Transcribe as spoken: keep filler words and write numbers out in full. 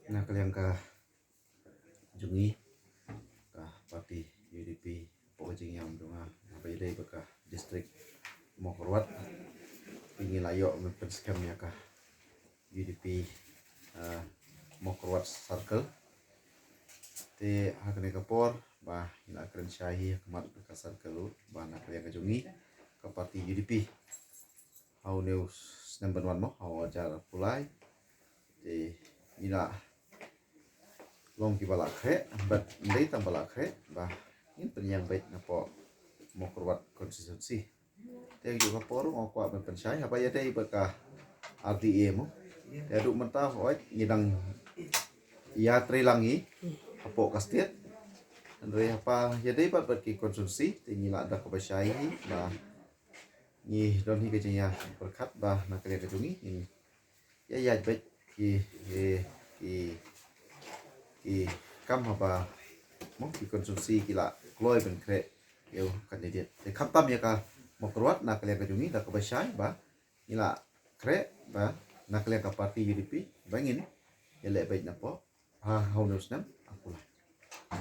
Na ka liang ka jong ngi ka party U D P, hapoh ka jingïam jong nga, haba ïadei bad ka district Mawkyrwat, te ngi la ïoh ban pynskhem ïa ka U D P, ah, Mawkyrwat Circle. Te ha kane ka por ba ngi la kren shai hi ha khmat ka circle ruh ba na ka liang ka jong ngi ka party U D P, ha une u snem ban wan mo, ha u hajar arphew lai, te ngi la long kiba la khreh, bad ym dei tang ba la khreh, ba ngin pynïeng beit napoh Mawkyrwat constituency. Te ha kajuh ka por ruh nga kwah ban pynshai haba ïadei bad ka R D A mo. Te haduh mynta hooid ngi dang ïatrei lang hi hapoh ka state. Hynrei haba ïadei bad, bad ki constituency te ngi la da kaba shai hi ba ngi don hi ka jingïapyrkhat ba na ka liang ka jong ngi ngin ïa ïaid beit ki, ki, ki, ki kam haba mo ki constituency ki la kloi ban khreh ïa u candidate. Te khamtam ïa ka Mawkyrwat na ka liang ka jong ngi da kaba shai ba ngi la khreh ba na ka liang ka party U D P ba ngin ïaleh beit napoh ha, ha une u snem arphew lai.